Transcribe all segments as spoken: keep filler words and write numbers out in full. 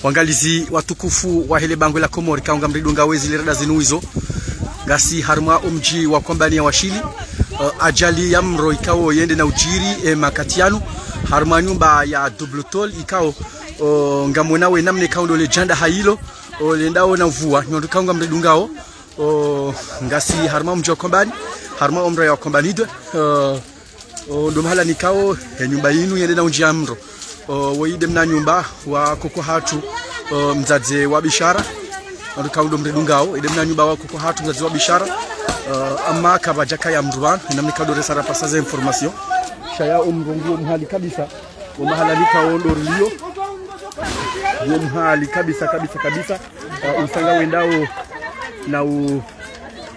Wangalizi watukufu wahe le bangwe la Komori, ikao ngamridungao ezi le rada zinu izo, ngasi harumwa omdji wa Kwambani ya Washili. Eh, ajali ya mro ikao yende na ujiri, eh, makati yanu, harumwa nyumba ya Double Tôle ikao, oh, ngamwonao ye namna ikao ndo le djanda hayilo, oh, lendao na uvua, nyo ndo ikao ngamridungao. Oh, ngasi harumwa omdji wa Kwambani, harumwa omraya wa Kwambani deux. Oh, oh, ndo mahala nikao, he nyumba yinu yende na unjia mro. Oh, woyi nde mna nyumba wa koko hatru, oh, mdzadze wa Bishara. Ndo ikao ndo mridungao, nde mna nyumba wa koko hatru mdzadze wa Bishara. Oh, amma kapvadjakaya mdru pvanu, he namna ikao ndo resa rapasa ze information. Sha ya omro nguwo mhali kabisa. Wo mahala nikao ndo rilio. Wo mhali kabisa, kabisa, kabisa. Ah, usanga wendao na u-,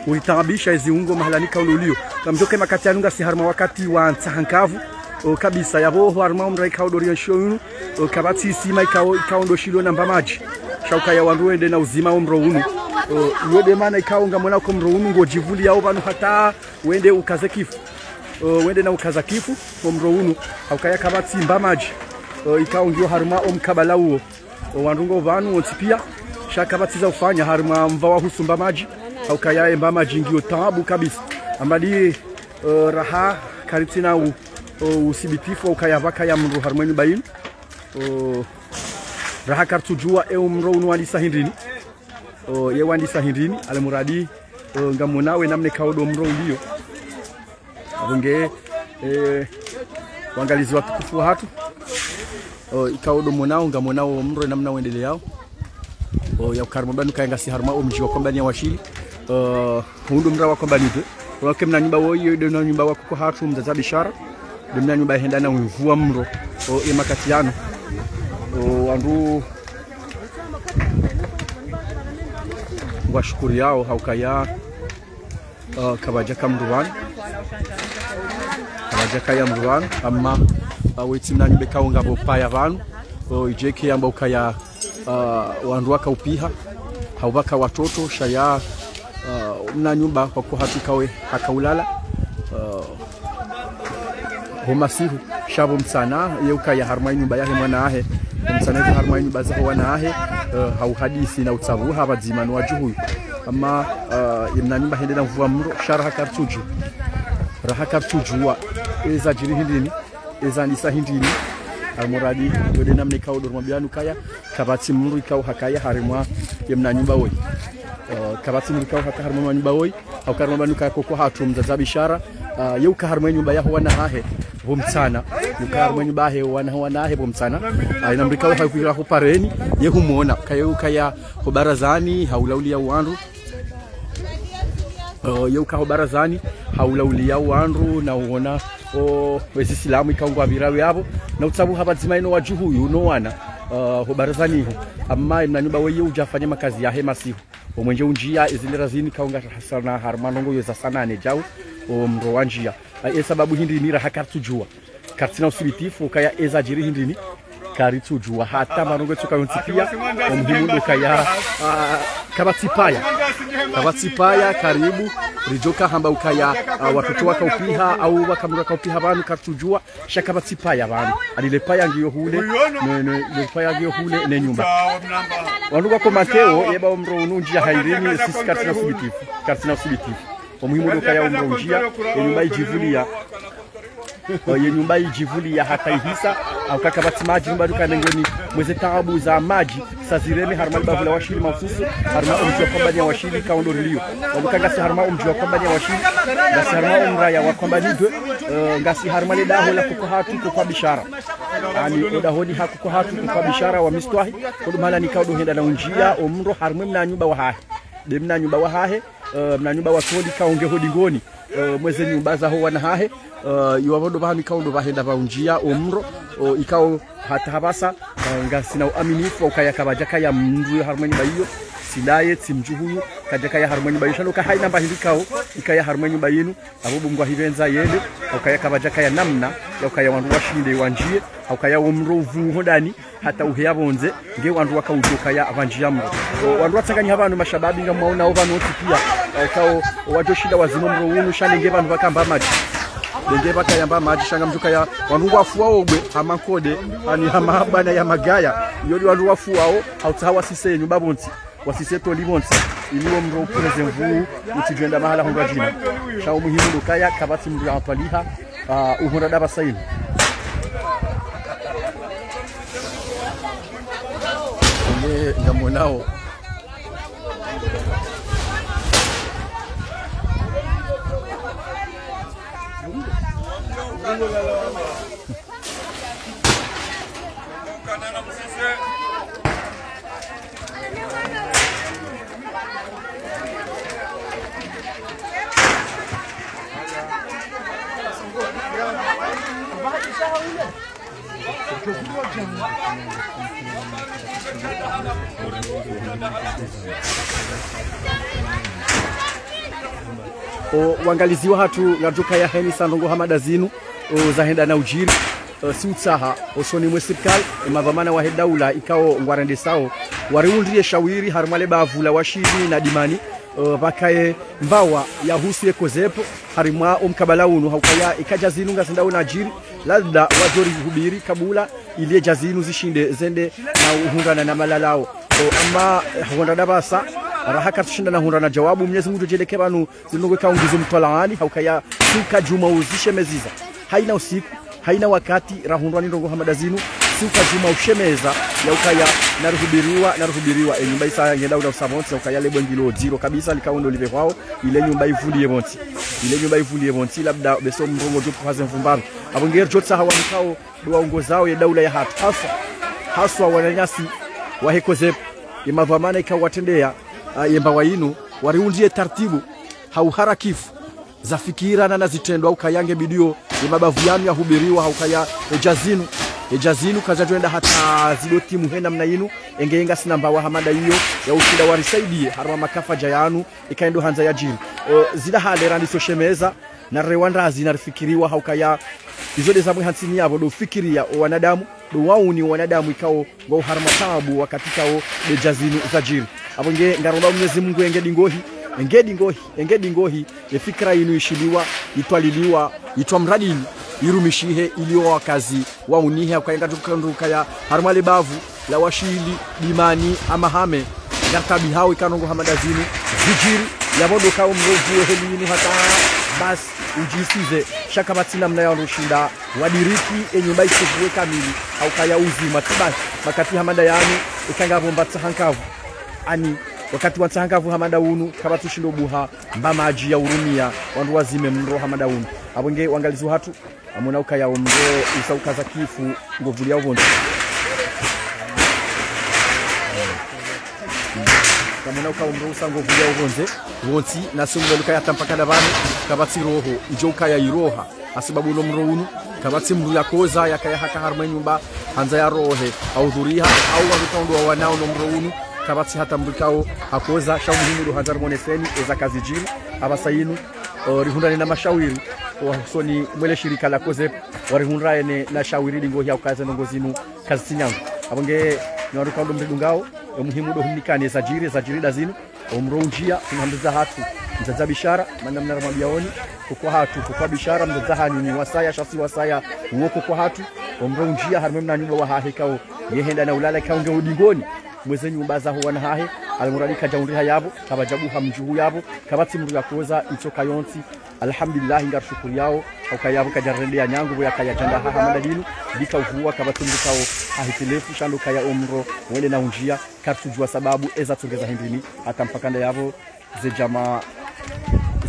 uritaabisha ezi ungo mahala nikao ndo ulio. Kamdjoke makati yanu ngasi harumwa wakati wa ntsaha nkavu. Oh, kabisa, yapvo harumwa omraya ikao ndo rilio nsho yunu. Oh, kapvatsi isima ikao, ikao ndo shilio na mba madji. Sha ukaya wandru wende na uzima omro unu. Oh, iyo nde mana ikao ngamwonao ko mro unu ngodjivuliyao pvanu hata wende ukaze kifu. Oh, wende na ukaza kifu, omro unu, haukaya kapvatsi mba madji. Oh, ikao ngiyo harumwa omkabala uwo. Oh, wandru ngo pvanu wontsi pia, sha kapvatsi za ufanya harumwa mva wa husumba madji, haukaya ye mba madji ngiyo taabu kabisa. Amma ndi, oh, raha karitsina u-, oh, usibitifu, haukaya pvakaya mdru harumwa nyumba yinu. Oh, raha karitsudjua, e omro unu wandisa hindrini. Oh, ye wandisa hindrini, alimuradi, oh, ngamwonao ye namna ikao ndo mro ulio. Apvo nge, eh, wangalizi watukufu wahatru. Oh, ikao ndo mwonao, ngamwonao mro namna wendeleao. Oh, ya ukaya harumwa pvanu kaya ngasi harumwa omdji wa Kwambani ya Washili. Oh, unu ndo mraya wa Kwambani deux. Wake mna nyumba woyi, nde mna nyumba wa koko hatru mdzadze wa Bishara. Nde mna nyumba henda na uvua mro. Oh, ye makati yanu. Oh, wandru ngwashukuriyao haukaya, ah, kapvadjaka mdru pvanu. Kapvadjakaya mdru pvanu, amma, ah, wetsi mna nyumba ikao ngapvo paya pvanu. Oh, idjeke yamba ukaya, ah, wandru waka upiha, haupvaka watoto, sha ya, ah, mna nyumba wa koko hatru ikao haka ulala. Ah, ho masihu, sha pvo mtsana, ye ukaya harumwa nyumba yahe mwana wahe. Pvo mtsana ye harumwa nyumba zaho wana wahe, eh, hauhadisi na utsabuha pvadzima no wadjuhu uyu. Amma, eh, ye mna nyumba hende na uvua mro, sha raha karitsudjua. Raha karitsudjua, eza djiri hindrini, eza nisa hindrini. Alimuradi, yo nde namna ikao ndo rimwambiao ukaya, kapvatsi mdru ikao hakaya harumwa ye mna nyumba woyi. Eh, kapvatsi mdru ikao hakaya harumwa mna nyumba woyi. Haukaya harumwa pvanu kaya koko hatru mdzadze wa Bishara. Ah, ye uka harumwa nyumba yaho wana wahe pvo mtsana. Ye uka harumwa nyumba yahe wana, wana wahe pvo mtsana. Ah, ye namna ikao haukaya ho pareni, ye humwona. Kaya ukaya ho barazani, haulauliya wandru. Oh, ye uka ho barazani, haulauliya wandru, na uona, oh, wezi silamu ikao ngwapvirao yapvo. Na utsabuha pvadzima no wadjuhu uyu, no wana. Ah, ho barazani ho. Amma ye mna nyumba woyi udja fanya makazi yahe masihu. Omwenje unjia, ezi lera zini ikao ngarahasana harumwa ndrongoo yo za sanane djau, omro wanjia. A, ye sababu hindrini raha karitsudjua. Karitsina usibitifu, ukaya eza djiri hindrini. Karitsudjua. Hata marongoo yetsoka yontsi pia, omuhimu ndo ukaya, a, kapvatsi paya. Kapvatsi paya, karibu, ridjoka hamba ukaya, a, watoto waka upiha, au waka mdru waka upiha pvanu, karitsudjua. Sha kapvatsi paya pvanu. Ali le paya ngiyo hule, ne, ne, le paya ngiyo hule, ne nyumba. Wandru ngwa komanteo, yeba omro unu unjia hindrini, sisi karitsina usibitifu. Karitsina usibitifu. Omuhimu ndo ukaya omro unjia, ye nyumba idjivuliya. O, ye nyumba idjivuliya hata ihisa, hauka kapvatsi madji, nyumba ndo uka mengoni mweze taabu za madji. Sa zireme harumwa libavu la Washili mahususu, harumwa omdji wa Kwambani ya Washili ikao ndo rilio. Wandru ka ngasi harumwa omdji wa Kwambani ya Washili, ngasi harumwa omraya wa Kwambani deux, eh, ngasi harumwa le daho la koko hatru koko wa Bishara. Ani, o dahoni ha koko hatru koko wa Bishara wa Mistwahi, ko ndo mahala nikao ndo henda na unjia, omro harumwa mna nyumba wahahe. Nde mna nyumba wahahe, eh, mna nyumba wa Toli ikao nge ho dingoni. Eh, mweze nyumba zaho wana hahe, eh, iwapvo ndo pvahanu ikao ndo pvahenda pvaunjia omro, eh, ikao hata hapvasa, eh, ngasina uaminifu wa ukaya kapvadjakaya mndru yo harumwa nyumba iyo, Ndaye tsi mdjuhu yu, kadjakaya harumwa nyumba yinu, sha ndo ka haina mba hindri ikao, ikaya harumwa nyumba yinu, apvo bo Mngu ahipvendza yende, haukaya kapvadjakaya namna, yaukaya wandru washinde wandjiye, haukaya wo mro upvuu ho ndani, hata uheya pvondze, nge wandru wakaudjokaya pvandjiya mro. O, wandru watsanganyiha pvanu mashababi ngamwaonao pvanu wontsi piya, haukao wadjoshinda wazime mro unu, sha nde nge pvanu pvakamba madji. Nde nge pvakayamba madji, sha ngamdjokaya, wandru ngwafuwao bwe, hama nkode, ani hama bwana ya magaya, iyo ndi wandru wafuwao, hautsaha wasise nyumba pvontsi. Wasise toli pvontsi, ili wo mro upvureze mvuu, utsidjwenda mahala hundra djina. Sha umuhimu ndo ukaya, kapvatsi mndru ya atwaliha, ah, uhundra ndapvasa inu. Nge, ngamwonao. O, wangalizi wahatru, ngadjokaya heni sa ndrongoo hama ndazinu, o, zahenda na udjiri, o, si utsaha, osoni mwe sirikali, e madhwamana wahe daula, ikao ngwarendesao, wariundriye shawiri, harumwa le bavu la Washili na Dimani, o, pvakaye mbawa yahusu ye COSEP, harimwa o mkabala unu, haukaya, eka ndjazinu ngazendao na udjiri, labda wadjorihubiri, kabula, ili ye ndjazinu zishinde, zende, na uhundrana na malalao. O, ama, eh, hundra ndapvasa, raha katsushinda na hundra na djawabu, Mnyezi Mngu ngudjo djeleke pvanu, zinu ngwe kaungizo mtwalaani, haukaya, suka djuma uzishemeziza. Haina usiku, haina wakati, rahundrwa ni ndrongoo hama ndazinu, suka djuma ushemeza, yaukaya, narihubiriwa, narihubiriwa, e nyumba isa ngenda ula usa pvontsi, yaukaya le bwe ngilo dziro kabisa, likao ndo lipvehwao, ile nyumba ivuliye pvontsi. Ile nyumba ivuliye pvontsi, labda, beso mrongo djopu haze mvumbaru. Apvo nge ridjotsaha wanikao, ndo waongozao ye daula yahatru. Haswa, haswa wananyasi wahe COSEP, ye madhwamana ikao watrendeya, ah, ye mbawa inu, wariundriye taratibu, ha uharakifu, zafikirana na zitrendwa ukaya nge bidiyo, ye mabavu yanu yahubiriwa, haukaya e ndjazinu, e ndjazinu kazadjwenda hata zidotimu he namna inu, enge yenga sina mbawa hama nda iyo, ya ushinda warisaidiye, harumwa makafa dja yanu, ikaye ndo handza yadjiri. O, zila hale randiso shemeza, na rewandrazi na rifikiriwa haukaya, izo nde zamwe hantsini yapvo ndo ufikiriya o wanadamu, ndo wauni o wanadamu ikao ngwao harumwa taabu wakati ikao nde ndjazinu zadjiri. Apvo nge ngaromba Mnyezi Mngu enge ndingohi, enge ndingohi, enge ndingohi, ye fikira inu ishiliwa, itwaliliwa, itwa mradini, irumishihe ili o wakazi waunihe, haukaya ngadjo kandru ukaya harumwa le bavu la Washili, Dimani, Hamahame, ngaritaabihao ika ndrongoo hama ndazinu zidjiri, yapvo ndo kao mro upvuu heli inu hata basi udjisize, sha kapvatsi namna ya wandru ushinda wadiriki, e nyumba isivuwe kamili, haukaya uzima, tsi basi, makati hama nda yanu, ika ngapvo mba ntsaha nkavu. Ani, wakati wa ntsaha nkavu hama nda unu, kapvatsu shindo buha, mba madji ya urumiya, wandru wazime mro hama nda unu. Apvo nge wangalizi wahatru, ngamwona ukaya o mro usa ukaza kifu, ngovuliya pvontsi. Ngamwona ukaya o mro usa ngovuliya pvontsi, pvontsi, na si mlo ukaya hata mpaka ndapvanu, kapvatsi roho, idjo ukaya iroha. Hasibabu ulo mro unu, kapvatsi mndru yakoza, yakaya haka harumwa nyumba, handza yarohe, hahudhuriha, au wandru ikao ndo wawanao no mro unu, kapvatsi hata mndru ikao hakoza, sha umuhimu ndo handza rimoneseni, eza kazidjiri, apvasa inu, o, rihundrane na mashawiri, o, husoni mwe le shirika la COSEP, warihundrane na shawiri ndingohi ya ukaze ndrongoo zinu, kazitsi nyangu. Apvo nge, ni wandru ikao ndo mridungao, o muhimu ndo humnikane zadjiri, zadjiri ndazinu, o mro undjiya, kuna mdzadze hatru, mdzadze Bishara, mana mna ramwambiyaoni, koko hatru, koko Bishara, mdzadze hanyu ni wasaya, sha si wasaya, uwo koko hatru, o mro undjiya, harumwa mna nyumba wahahe ikao, yehenda na ulala ikao nge udingoni, mweze nyumba zaho wana hahe, almuradi kadja undriha yapvo, kapvadja buha mdjuhu yapvo, kapvatsi mndru yakoza, itsoka yontsi, alhamdulillahi, ngarishukuriyao, haukaya yapvo kadja rendeya nyangu, pvo yakaya djanda haha hama nda linu, lika uvuwa, kapvatsi mndru ikao, hahitilefu, sha ndo ukaya o mro, wende na undjiya, karitsudjuwa sababu eza tsongeza hindrini, hata mpaka nda yapvo, ze djamaa,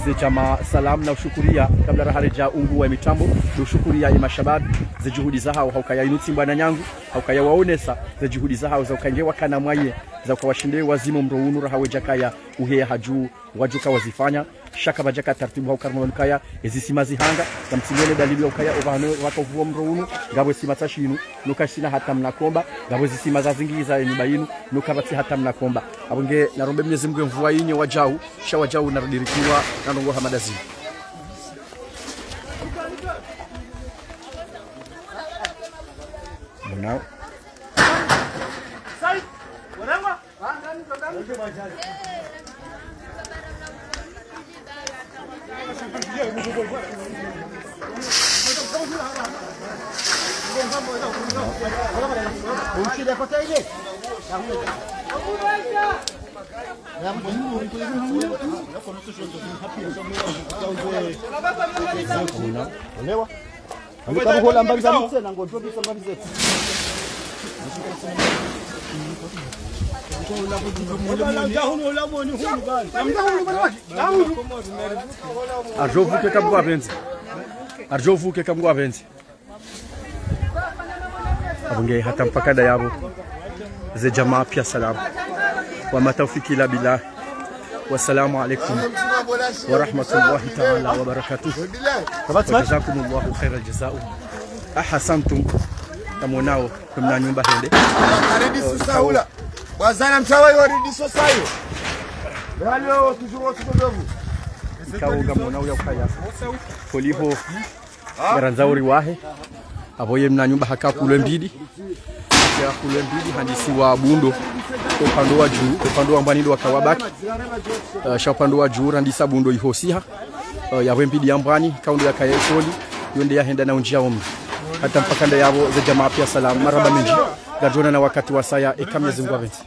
ze djamaa salam na ushukuriya, kabla raharedja ungu wa mitambo, ndo ushukuriya ye mashababi, ze juhudi zahao haukaya inu tsi mbwana nyangu, haukaya waonesa, ze juhudi zahao za ukaya nge wakana mwaye, Za uka washinde wazime omro unu raha wedjakaya uheya hadju, wadjuka wazifanya, sha kapvadjaka tartibu ha uka rinu pvanu kaya, ezisima zihanga, kamtsione dalili ya ukaya, opvahanu pvaka upvua omro unu, ngapvo esima tsashi inu, no kashina hata mna komba, ngapvo ezisima zazingiza enyumba inu, no kapvatsi hata mna komba. Apvo nge, narombe Mwenyezi Mungu emvua inye wadjau, sha wadjau naridirikiwa, na ndrongo hama ndazinu. Mwanao. Olewa. Ani kabuhola mbali za mtse na ngodjo bisa mbali zetu. Aridjo vuke kamgwa benzi. Aridjo vuke kamgwa benzi. Apvo nge hata mpaka ndayapvo. Ze jamaa pia salam. Wa ma tawfiki illa billah. Wassalamu alaikum wa rahmatullahi ta'ala wa barakatuh. Wa jazakumullahu khairal jazaa. Ahsantum. Tamonao, kuna nyumba hende. Aridi susaula. Wazana mtawa yo aridi susayo. Leo tujuru wa tukodovu. Ikao ngamonao ya ukaya. Koliho. Ngarandzao riwahe. Apvo ye mna nyumba haka kulwe mbili. Haka kulwe mbili handisi wa bundo. Upande wa dju, upande wa mbwani ndo waka wabaki. Eh, sha upande wa dju, randisa bundo ihosiha. Eh, yapvo mbili ya mbwani, kaundo yakaya ikoli. Yo nde yahenda na undjia omri. Hata mpaka ndayapvo, ze jamaa pia salam. Marahaba mendji. Ngaridjo onana wakati wasaya, eka Mwenyezi Mungu apvendze.